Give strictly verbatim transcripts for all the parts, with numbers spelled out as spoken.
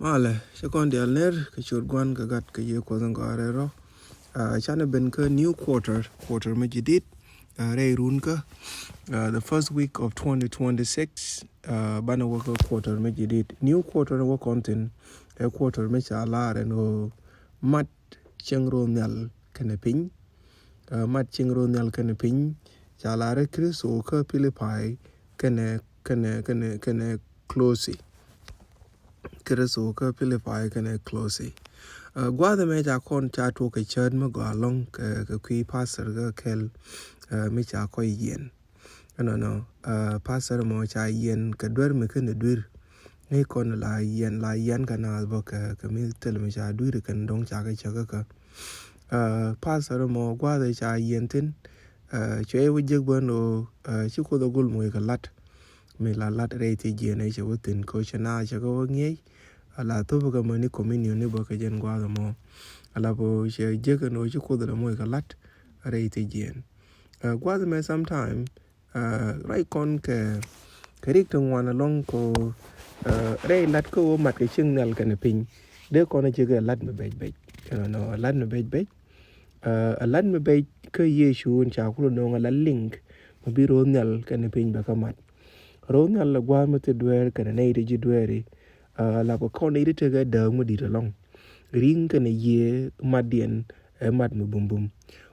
Malɛ, cä kɔn dial ner kɛ ciöt Gua̱n kɛ Gat kɛ Yiëë Kuɔth in gɔaa rɛl rɔ. Canɛ ben kä new quarter, quarter mi jadid. Rɛy run kä the first week of twenty twenty-six, banɛ wä kä quarter mi jadid. New quarter wä kɔn thin ɛ quarter mi ca lar ɛn ɣöö mat cieŋ rɔ nhial kɛnɛ piny. Mat cieŋ rɔ nhial kɛnɛ piny. Ca lar ɛ Kritho kä Pilipai kɛnɛ kɛnɛ kɛnɛ kɛnɛ Klosi. Kritho kä Pilipai kɛnɛ Klosi. Gua̱a̱th ɛmɛ ca kɔn ca tuɔk kɛ cäät mi gɔaa ɛlɔ̱ŋ kɛ kɛ kui̱ pastor kä kɛl mi ca kɔc yiɛn. Ɛnɔnɔ, pastor mɔ ca yiɛn kɛ duer mi kɛn duer. Ŋäc kɔn la yiɛn la yiɛn kɛ naath bä kɛ kɛ mi thil mi ca duer kɛn dɔ̱ŋ ca kɛ cäk kä. Pastor mɔ gua̱a̱th ca yiɛn thin. Cuɛ wä jek bä nɔ ci Kuoth a gul moc kɛ lat. Mi la lat rɛy thiec jiɛn ɛ cɛ wä thin kɛ cɛ na cɛ kɛ wä ŋiɛc. Ala thop kɛ mani communion ni bä kɛ jɛn gua̱a̱th mɔ. Ala bä cɛ jek nɔ ci Kuoth la moc kɛ lat rɛy thiec jiɛn. Gua̱a̱th mɛ sometime ruac kɔn kɛ kɛ rik ti ŋuan ɛlɔ̱ŋ kɛ rɛy lat kä wä mat kɛ cieŋ nhial kɛnɛ piny. Dee kɔn a cɛ kɛ lat mi bɛc bɛc. Ɛnɔnɔ lat mi bɛc bɛc. Ɛ lat mi bɛc kä Yecu in ca kulɛ nööŋ ɛ la link mi bi ro̱o̱ nhial kɛnɛ piny bɛ kä mat. Ro̱o̱ nhial ɛ gua̱a̱th mi thil dueer kɛnɛ nɛy ti ji̱ dueeri. Ɛ la bɛ kɔn nɛy ti tekɛ dääk mi di̱i̱t ɛlɔ̱ŋ. Ri̱ŋ kɛnɛ yiëë matdiɛn ɛ mat mi bumbum.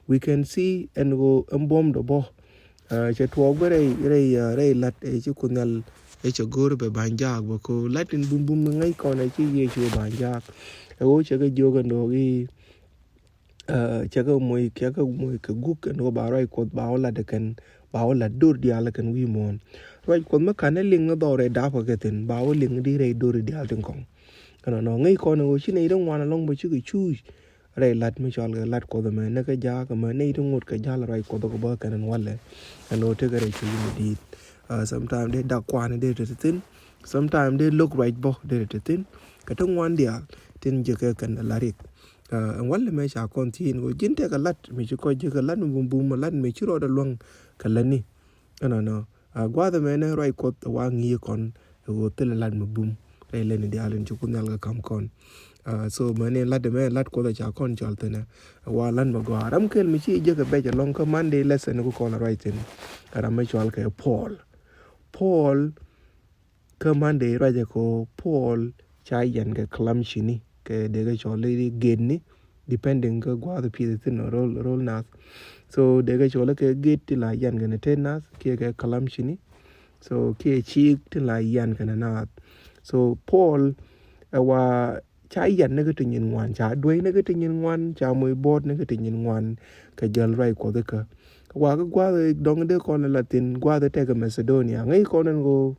We can see ɛn ɣöö ɛn buɔ̱mdɛ bä. Cɛ tuɔɔk bä rɛy rɛy rɛy lat ɛ ci Kuoth nhial ɛ cɛ go̱o̱r bɛ ba̱ny jaak bä ko lat in bumbum ŋäc kɔn ɛ ci Yecu ba̱ny jaak. Ɛ ɣöö cɛ kɛ jiök ɛn ɣöö i̱ cɛ kɛ moc cɛ kɛ moc kɛ guk ɛn ɣöö ba ruac Kuɔth ba wä lat kɛn ba wä lat dor diaal kɛn wi̱i̱ muɔ̱ɔ̱n. Ruac Kuɔth mi ka̱n ɛ liŋ ni dhɔr ɛ dap kɛ kɛ thi̱n ba wä liŋ di rɛy dor diaal tin kɔŋ. Ɛnɔnɔ ŋäc kɔn ɛ ɣöö ci nɛy ti ŋuan ɛlɔ̱ŋ bä cikɛ cuuc rɛy lat mi cɔal kɛ lat Kuɔth ɛmɛ ni kɛ jaak ɛmɛ nɛy ti ŋot kɛ ja̱l ruac Kuɔth kɛ bä kɛn ɛn walɛ. Ɛn ɣöö tekɛ rɛy cuuc mi di̱i̱t. Sometime dee dak kuan dee te thi̱n. Sometime dee lo̱k ruac bä dee te thi̱n. Kɛ ti ŋuan diaal tin jekɛ kɛn ɛ la rik. Ɛn walɛ mɛ ca kɔn thi̱n kɛ ji̱n tekɛ lat mi ci kɔc jekɛ lat mi bumbum lat mi ci rɔɔdɛ luäŋ kɛ lätni. Ɛnɔnɔ gua̱a̱th ɛmɛ ni ruac Kuɔth ɛ wa ŋi̱i̱c kɔn ɛ ɣöö thilɛ lat mi bum rɛy lätni diaal in ci Kuoth nhial kɛ ka̱m kɔn. So mɛ ni lat ɛmɛ lat Kuɔth ɛ ca kɔn cɔl thi̱n ɛ wa lat mi gɔaa ram kɛl mi ci jekɛ bɛc ɛlɔ̱ŋ kä Monday lesson ku kɔn ɛ ruac thi̱n. Ram mi cɔal kɛ Paul. Paul Kä Monday ruacɛ kɛ ɣöö Paul ca yian kɛ kalam cini kɛ dee kɛ cɔl i̱ gate ni, depending kä gua̱a̱th pi̱th thi̱n rol rol nath. So dee kɛ cɔl kɛ gate ti la yian kɛ ni te nath kiɛ kɛ kalam cini. So kiɛ ciik ti la yian kɛ ni nath. So Paul ɛ wa ca yian ni kä ti nyin ŋuan, ca duey ni kä ti nyin ŋuan, ca moc buɔt ni kä ti nyin ŋuan kɛ jäl ruac Kuɔth ikä. Wa kä gua̱a̱th dɔŋ dee kɔn la thin gua̱a̱th tekɛ Macedonia. Ŋäc kɔn ɛn ɣöö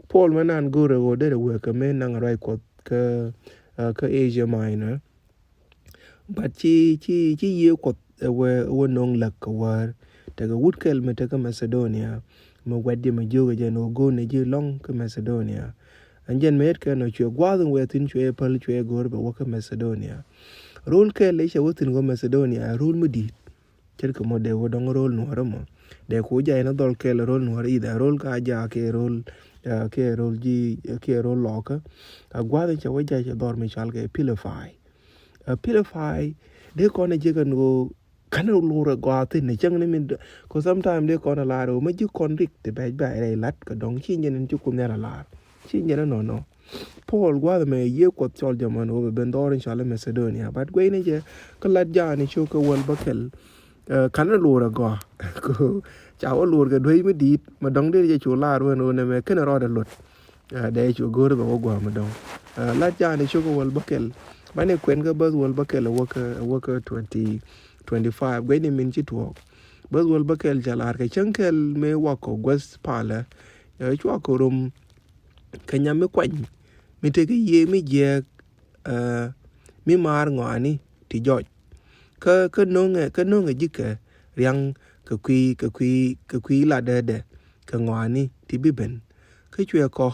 Paul mɛ nan go̱o̱rɛ ɣöö derɛ wek kɛ mëë naŋ ruac Kuɔth kä kä Asia Minor. But ci ci ci Yiëë Kuɔth ɛ wee ɛ wee no̱o̱ŋ läk kɛ wäär tekɛ wut kɛl mi tekä Macedonia. Mi wɛt ji̱ mi jiök ɛ jɛn ɣöö go̱o̱r ni ji̱ lɔ̱ŋ kä Macedonia. Ɛn jɛn mi yet kɛn ɔ cuɛ gua̱a̱th in wee thi̱n cuɛ päl cuɛ go̱o̱r bɛ wä kä Macedonia. Rol kɛl i̱ cɛ wä thi̱n kä Macedonia ɛ rol mi di̱i̱t. Ce̱tkɛ mɔ dee wä dɔ̱ŋ ro̱l nuɔ̱ɔ̱rä mɔ dee ku jay ni dhɔl kɛl ro̱l nuɔ̱ɔ̱rä i̱dɛ ro̱l ka ja kɛ ro̱l kɛ ro̱l ji̱ kɛ ro̱l lɔkä. A gua̱th in cɛ wä jay cɛ dhɔr mi cɔal kɛ Pilipai. A Pilipai dee kɔn a ji̱ kɛ ni ɣöö ka̱n lurɛ gɔaa thi̱n ni cäŋ ni min. Kɛ sometime dee kɔn a lar ɣöö mä ji̱ kɔn rik ti bɛc bɛc rɛy la̱t kɛ dɔ̱ŋ ci nyɛn in ci kun nhial a lar ci nyɛn a nɔnɔ. Paul gua̱th mɛ Yiëë Kuɔth cɔl jɛ mɔn ɣöö bɛ ben dhɔr in cɔal i̱ Macedonia. But gueyni jɛ kä lat jaani cok kä wäl bäkɛl. Ka̱n a lurɛ gɔaa ca wä lurɛ kɛ duey mi di̱i̱t mɛ dɔ̱ŋ dee jɛ cu lar wen ɣöö nɛmɛ kɛn rɔɔdɛ luɔt. Dee cu go̱o̱r bɛ wä gua̱a̱ mɛ dɔ̱ŋ. Lat jaani cok kä wäl bäkɛl. Mani kuɛn kä bäth wäl bäkɛl ɛ wä kä ɛ wä kä twenty twenty five gueyni min ci tuɔɔk. Bäth wäl bäkɛl ca lar kɛ cäŋ kɛl mëë wakɔ guäth palä. Cuakɔ rom kɛ nyam mi kuany mi tekɛ yiëë mi jiääk mi maar ŋɔaani ti jɔc. Kä kä no̱ŋɛ kä no̱ŋɛ ji̱kɛ ria̱ŋ kɛ kui̱ kɛ kui̱ kɛ kui̱ lat dee dee kɛ ŋɔaani ti bi ben. Kä cuɛ kɔ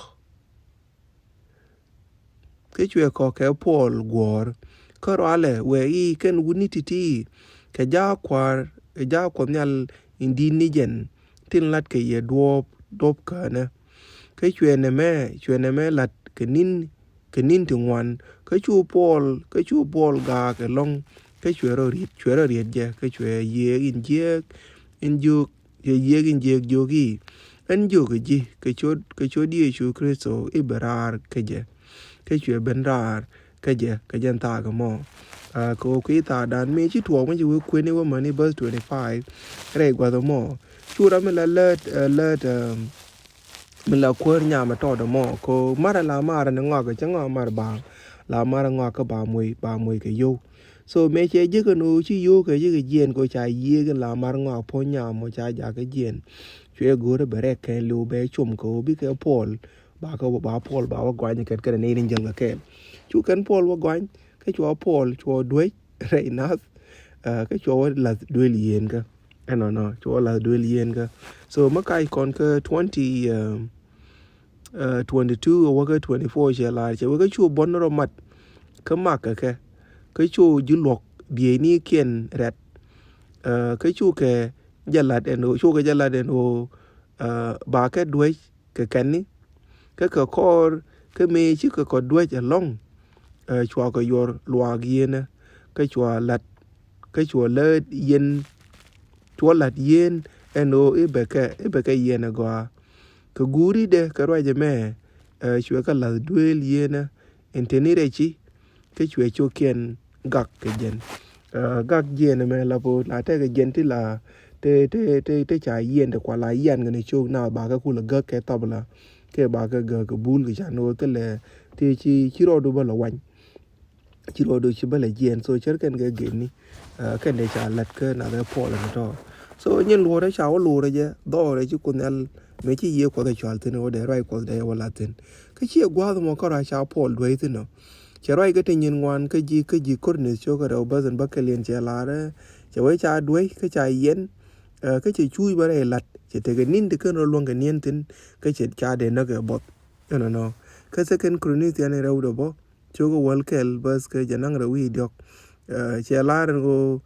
kä cuɛ kɔ kɛ Puɔl guɔ̱ɔ̱r kä rualɛ wëë i̱ kɛn wutni ti̱ti̱ kɛ jaak kua̱r kɛ jaak Kuɔth Nhial in di̱t ni jɛn tin lat kɛ yɛ duɔ̱ɔ̱p duɔ̱p känä. Kä cuɛ nɛmɛ cuɛ nɛmɛ lat kɛ ni̱n kɛ ni̱n ti ŋuan. Kä cu Puɔl, kä cu Puɔl gaak ɛlɔ̱ŋ, kä cuɛ rɔ riet, cuɛ rɔ riet jɛ, kä cuɛ yiëëk in jiääk in jiök, cuɛ yiëëk in jiääk jiök i̱, ɛn jiök ɛ ji̱, kɛ cot, kɛ cot Yecu Kritho i̱ bɛ raar kä jɛ. Kä cuɛ ben raar kä jɛ, kä jɛn thaak ɛmɔ. Aa, kɛ ɣöö kui̱ thaakdan mëë ci tuɔɔk mi ci wee kueni wä mäni verse twenty-five, rɛy gua̱th ɛmɔ. Cu ram mi la lät, ɛ, lät, ɛ, mi la kuäär nyam ɛ tɔɔt ɛmɔ. Kɛ ɣöö marɛ la marɛ ni ŋɔak, cä ŋɔak mar ba, la marɛ ŋɔak kä ba moc, ba moc kɛ yio̱w. So mëë cɛ ji̱ kɛ ni ɣöö ci yio̱w kɛ ji̱ kɛ jiɛn kɛ ɣöö ca yiëëk in la mar ŋɔak puɔ̱ny nyam ɔ ca jakä jiɛn. Cuɛ go̱o̱rɛ bɛ rɛk kɛn liw bɛ com kɛ ɣöö bikɛ Puɔl ba kä, ba Puɔl ba wä gɔany kɛt kɛn ni in jäl kɛ kɛɛl. Cu kɛn Puɔl wä gɔany, kä cua Puɔl cua duec rɛy nath, ɛ, kä cua wä lath duel yieen kä. Ɛnɔnɔ, cua wä lath duel yieen kä. So mä kac kɔn kä twenty, ɛ, ɛ, twenty-two wä kä twenty-four cɛ lar cɛ wä kä cu buɔn rɔ mat kä mak kɛ kɛ. Kä cu ji̱ luɔk bieynikiɛn rɛt. Ɛ, kä cu kɛ jɛ lat ɛn ɣöö, cu kɛ jɛ lat ɛn ɣöö, ɛ, ba kɛ duec kɛ kɛn ni. Kä kɛ kɔr kä mëë cikɛ kɛ duec ɛlɔ̱ŋ, ɛ, cua kɛ yuɔr luaak yieenä, kä cua lat, kä cua lät yien, cua lat yien ɛn ɣöö i̱ bɛ kɛ, i̱ bɛ kɛ yien ɛ gɔaa. Kɛ guuri dɛ kɛ ruac ɛmɛ, ɛ, cuɛ kɛ lath duel yieenä ɛn teni rɛci, kä cuɛ cio̱kiɛn gak kɛ jɛn. Ɛ, gak jiɛn ɛmɛ la po la tekɛ jɛn ti la te, te, te, te ca yiɛn te kua la yian kɛ ni cio̱k na ba kɛ kulɛ gäk kɛ thɔp la kɛ ba kɛ gäk kɛ bul kɛ can ɣöö thilɛ ti ci, ci rɔɔdu bä la wany. Ci rɔɔdu ci bä la jiɛn, so cär kɛn kɛ geni. Ɛ, kɛn dee ca lat kä nath ɛ Puɔl ɛn tɔ. So nyin luɔrɛ ca wä luɔrɛ jɛ dhɔrɛ ci Kuoth Nhial mëë ci yiëë Kuɔth ɛ cual thin wä dee ruac Kuɔth dee wä la thin. Kä ciɛ gua̱a̱th mɔ kärɔa ca Puɔl duäc thin ɔ. Cɛ ruac kä ti nyin ŋuan kä ji̱, kä ji̱ Korinth cio̱k kä rɛw bäth in bäkɛliɛn cɛ lar ɛ, cɛ wee ca duäc kä ca yiɛn, ɛ, kä cɛ cuuc bä rɛy lat, cɛ tekɛ ni̱n ti kän rɔ luäŋ kɛ niɛn thi̱n, kä cɛ ca dee näk ɛ buɔth. Ɛnɔnɔ. Kä Second Corinthian in rɛw dee bä, cio̱k kä wäl kɛl bäth kä jɛ naŋ rɛw wi̱i̱ diɔ̱k. Ɛ, cɛ lar in ɣöö,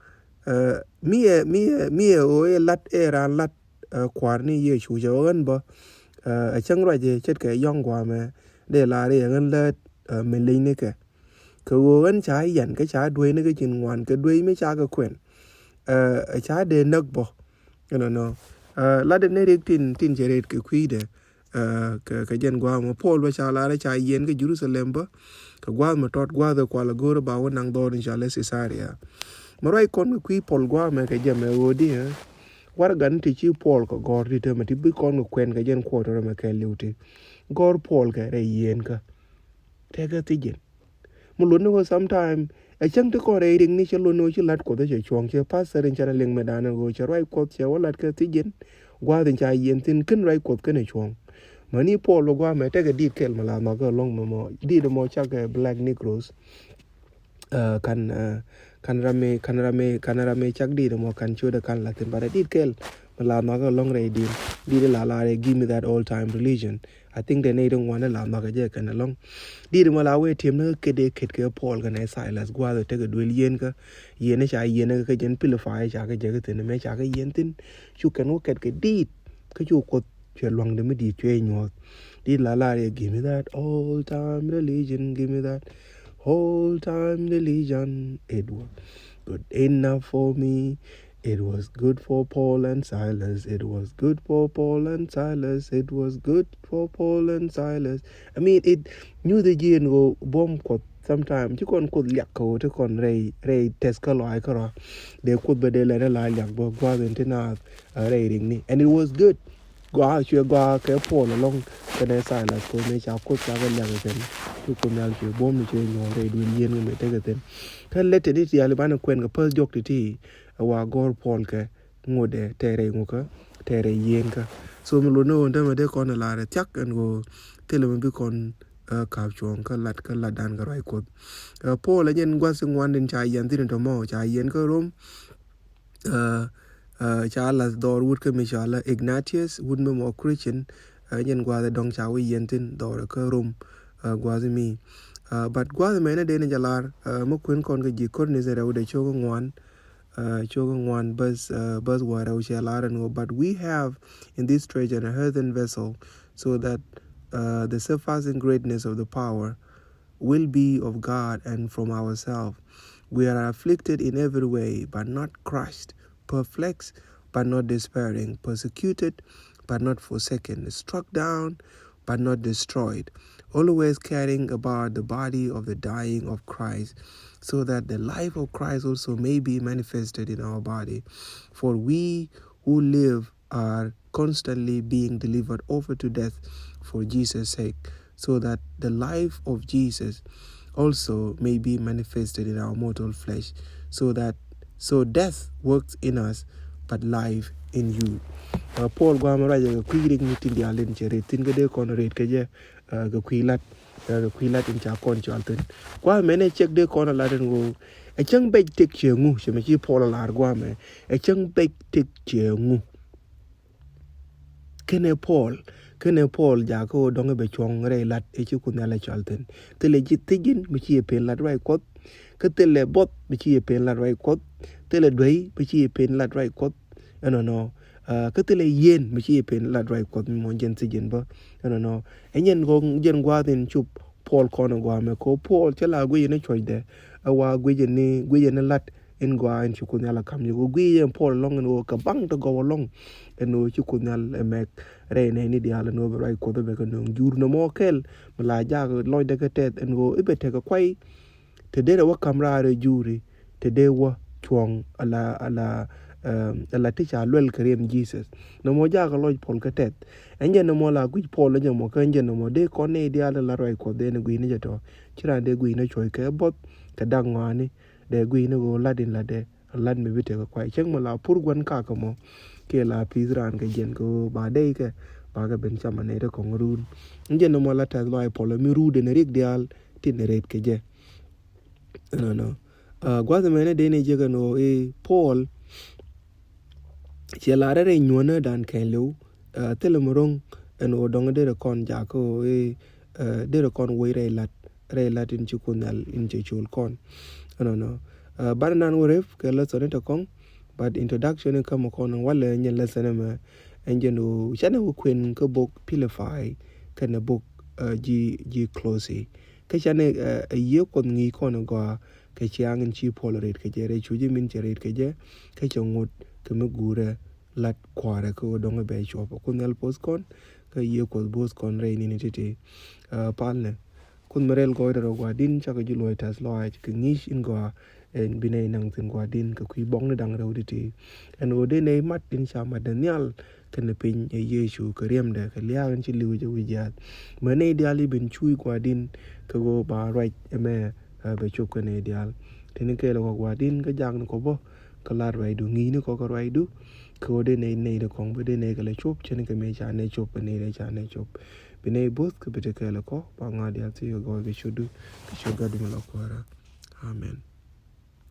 ɛ, mi ɛ, mi ɛ, mi ɛ ɣöö ɛ lat ɛ raan lat, ɛ, kua̱r ni Yecu cɛ ɣän bä, ɛ, ɛ cäŋ ruacɛ ce̱tkɛ yɔ̱ŋ gua̱a̱mɛ dee lar i̱ ɛ ɣän lät, ɛ, mi leny ni kɛ. Kɛ ɣöö ɣän ca yian kä ca duäc ni kä cin ŋuan kɛ duäc mi ca kɛ kuɛn. Ɛ, ɛ ca dee näk bä. Ɛnɔnɔ. Ɛ, lat dee ni rik tin, tin cɛ ret kɛ kui̱dɛ. Ɛ, kɛ, kɛ jɛn gua̱a̱th mɔ Puɔl bä ca lar ca yiɛn kä Jerusalem bä. Kɛ gua̱a̱th mɔ tɔt gua̱a̱th ɛ kual a go̱o̱r ba wä naŋ dhɔr in ca lɛ Caesarea. Mɛ ruac kɔn kɛ kui̱ Puɔl gua̱a̱th mɛ kɛ jɛ mɛ ɣöö di, ɛ? Warɛgan ti ci Puɔl kɛ gɔ̱r ti te mɛ ti bi kɔn kɛ kuɛn kɛ jɛn kuɔt rɔ mɛ kɛ liw ti. Gɔ̱r Puɔl kɛ rɛy yieen kä. Tekɛ thiec jɛn. Mi luɔt ni ɣöö sometime ɛ cäŋ ti kɔn rɛy riŋni cɛ luɔt ni ɣöö ci la̱t Kuɔth cɛ cuɔ̱ŋ cɛ pastor in canɛ liŋ mɛ da̱a̱n ɣöö cɛ ruac Kuɔth cɛ wä la̱t kɛ thiec jɛn. Gua̱a̱th in ca yiɛn thi̱n kän ruac Kuɔth känɛ cuɔ̱ŋ. Mäni Puɔl bä gua̱a̱th mɛ tekɛ diit kɛl mɛ la nhɔk kä lɔ̱ŋ mɛ mɔ diit mɔ cakɛ black negroes. Ɛ, kan, ɛ, kan ram mi, kan ram mi, kan ram mi cak diit mɔ kan ciötdɛ kan la̱thi̱n. But ɛ diit kɛl mɛ la nhɔk kä lɔ̱ŋ rɛy diit. Diit la la rɛy give me that old time religion. I think dee nɛy ti ŋuan la nhɔk kɛ jɛ kɛn ɛlɔ̱ŋ. Diit mɔ la wee tiɛm ni kä ket dee ket kɛ Puɔl kɛnɛ Silas gua̱a̱th tekɛ duel yieen kä yieen ca yieen kä jɛn Pilipay ca kɛ jɛ kä thi̱n mɛ ca kɛ yieen thi̱n. Cu kɛn wä kɛt kɛ diit kä cu Kuoth cuɛ luaŋdɛ mi di̱i̱t cuɛ nyuɔ̱th. Di̱t la lar yɛ, give me that old time religion, give me that old time religion. It was good enough for me. It was good for Paul and Silas. It was good for Paul and Silas. It was good for Paul and Silas. I mean, it nyuuth jiɛn ɣöö buɔ̱m Kuɔth sometime ci kɔn Kuoth liak kɛ ɣöö ti kɔn rɛy, rɛy tɛth kä lɔaac kärɔa. Dee Kuoth bɛ dee lɛn ɛ la liak bä gua̱a̱th in ti naath, ɛ, rɛy riŋni. And it was good. Gɔaa cuɛ gɔaa kɛ Puɔl ɛlɔ̱ŋ kɛnɛ Silas kɛ ɣöö mëë ca Kuoth ca kɛ liak kɛ kɛn. Cu Kuoth Nhial cuɛ buɔ̱m ni cuɛ nyuɔ̱ɔ̱n rɛy duel yieen kɛ mëë tekɛ thi̱n. Kä lɛt teni ti riali banɛ kuɛn kɛ päth jɔk ti̱ti̱ ɛ wa gɔ̱r Puɔl kɛ ŋotdɛ tɛɛrɛ ŋukä tɛɛrɛ yieen kä. So mi lot ni ɣöö tämɛ dee kɔn ɛ lar ɛ thiak ɛn ɣöö thilɛ mi bi kɔn, ɛ, ka̱p cuɔ̱ɔ̱ŋ kä lat kä latdan kɛ ruac Kuɔth. Ɛ, Puɔl ɛ jɛn gua̱th ti ŋuan din ca yiɛn thi̱n tɔmɔ ca yiɛn kä Rom. Ɛ, ɛ, ca lath dhɔr wut kä mi ca la Ignatius wut mi mɔ Christian. Ɛ, jɛn gua̱th ɛ dɔ̱ŋ ca wä yiɛn thi̱n dhɔr kä Rom. Ɛ, gua̱th mi. Ɛ, but gua̱th mɛn ɛ den jɛ lar, ɛ, mi kuën kɔn kä ji̱ Korinth rɛw dɛ cok ŋuan. Ɛ, cok ŋuan bäth, ɛ, bäth wäl rɛw cɛ lar ɛn ɣöö, but we have in this church an earthen vessel, so that, ɛ, the surpassing greatness of the power will be of God and from ourselves. We are afflicted in every way, but not crushed, perplexed, but not despairing, persecuted, but not forsaken, struck down, but not destroyed, always caring about the body of the dying of Christ, so that the life of Christ also may be manifested in our body. For we who live are constantly being delivered over to death for Jesus' sake, so that the life of Jesus also may be manifested in our mortal flesh, so that so death works in us, but life in you. Uh, Paul guamɛ ruacɛ kɛ kui̱ rik ni tin diaal in cɛ ret thin kɛ dee kɔn ret kɛ jɛ, uh, kɛ kui̱ lat, uh, kɛ kui̱ lat in ca kɔn cɔal thin. Guamɛ nɛ cɛk dee kɔn a lat in ɣöö ɛ cäŋ bɛc tek cɛ ŋu, cɛ mɛ ci Paul a lar guamɛ, ɛ cäŋ bɛc tek cɛ ŋu. Kɛnɛ Paul, kɛnɛ Paul jakä ɣöö dɔŋ bɛ cuɔ̱ŋ rɛy lat ɛ ci Kuoth Nhial ɛ cɔal thin. Thilɛ ji̱ thi̱ji̱n mi ci yɛ pen lat ruac Kuɔth. Kä thilɛ buɔth mi ci yɛ pen lat ruac Kuɔth. Thilɛ duey mi ci yɛ pen lat ruac Kuɔth. Ɛnɔnɔ. Ah, kä thilɛ yieen mi ci yɛ pen lat ruac Kuɔth mi mɔ jɛn thi̱ji̱n bä. Ɛnɔnɔ. Ɛ nyɛn gɔŋ jɛn gua̱a̱th in cup Paul kɔn ɛ gua̱a̱mɛ kɛ ɣöö Paul cä la guic ni cuɔ̱cdɛ. Ɛ wa guic ni, guic ni lat in gɔaa in ci Kuoth Nhial a ka̱m yɛ ɣöö guic yɛ Paul ɛlɔ̱ŋ in ɣöö kɛ baŋ te gɔw ɛlɔ̱ŋ in ɣöö ci Kuoth Nhial ɛ mɛk rɛy nɛy ni diaal in ɣöö bɛ ruac Kuɔth bɛ kɛ nööŋ jur nɔmɔ kɛl mi la jak lɔcdɛ kɛ tɛth in ɣöö i̱ bɛ tekɛ kuay te dee rɛ wä ka̱m raar ɛ juri te dee wä cuɔ̱ŋ ala, ala, eh, ala ti ca luɛl kɛ riɛm Jesus. Nɔmɔ jak lɔc Paul kɛ tɛth. Ɛn jɛ nɔmɔ la guic Paul ɛ jɛ mɔ kä ɛn jɛ nɔmɔ dee kɔn nɛy diaal in la ruac Kuɔth dee ni guic ni jɛ tɔ. Ci raan dee guic ni cuɔ̱c kɛ buɔth kɛ dak ŋɔaani. Dee guic ni ɣöö lat in latdɛ, lat mi bi tekɛ kuay. Cäŋ mi la pur gua̱n kakä mɔ kiɛ la pi̱i̱th raan kɛ jiɛn kɛ ɣöö ba dee kɛ ba kɛ ben cam anɛy rɛ kɔŋ ruun. Ni jɛn ni mɔ la tɛth lɔaac Puɔl mi ruudɛ ni rik diaal tin ni ret kɛ jɛ. Ɛnɔnɔ. Ah, gua̱th mɛnɛ dee ni jɛ kɛ ni ɣöö i̱ Puɔl ciɛ la rɛ rɛy nyuɔ̱nä dan kɛɛliw. Ah, thilɛ mi ro̱ŋ ɛn ɣöö dɔ̱ŋ derɛ kɔn jakä ɣöö i̱, ah, derɛ kɔn woc rɛy lat, rɛy lat in ci Kuoth Nhial in cɛ col kɔn. Ɛnɔnɔ. Ah, banɛ nan wä rep kɛ lesson in te kɔŋ, but introduction in kä mɛ kɔn walɛ nyɛ lesson ɛmɛ ɛn jɛn ɣöö canɛ wä kuɛn kä bok Philippi kɛnɛ bok, ah, ji̱, ji̱ Kolosi. Kä canɛ, ah, ɛ yiëë Kuɔth ŋi̱i̱c kɔn ɛ gɔaa kɛ ciaŋ in ci Puɔl ret kɛ jɛ rɛy cuc min cɛ ret kɛ jɛ kä cɛ ŋot kɛ mi guurɛ lat kua̱rɛ kä ɣöö dɔ̱ŋ ɛ bɛ cuɔp. Kuoth Nhial poth kɔn kä yiëë Kuɔth bo̱o̱th kɔn rɛy ni̱ni ti̱ti̱. Ah, palnɛ. Kuoth mi rɛl gɔɔydɛ rɔ Gua̱di̱n cakɔ ji̱ luɔ̱c tɛth lɔaac kɛ ŋi̱i̱c in gɔaa ɛn bi nɛy naŋ thi̱n Gua̱di̱n kɛ kui̱ buɔ̱kni da̱ŋ rɛw ti̱ti̱. Ɛn ɣöö dee nɛy mat in ca matdɛ nhial kɛnɛ piny ɛ Yecu kɛ riɛmdɛ kɛ lia̱a̱k in ci li̱w jɛ wi̱c jiaath. Mɛ nɛy diaal i̱ ben cuuc Gua̱di̱n kɛ ɣöö ba ruac ɛmɛ, ah, bɛ cop kɛ nɛy diaal. Tini kɛɛl ɛ kɔ Gua̱di̱n kä jakni kɔ bä kä lar ruacdu, ŋi̱i̱cni kɔ kä ruacdu. Kɛ ɣöö dee nɛy, nɛy ti kɔŋ bä dee nɛy kɛ lɛ cop cäni kɛ mëë ca nɛy cop kɛ nɛy dee ca nɛy cop. Bi nɛy bo̱th kä bi ti kɛɛl ɛ kɔ ba ŋa̱ diaal thiec kɛ gɔɔy kɛ ciötdu kɛ ciöt Gatdu mi la Kuäärä. Amen.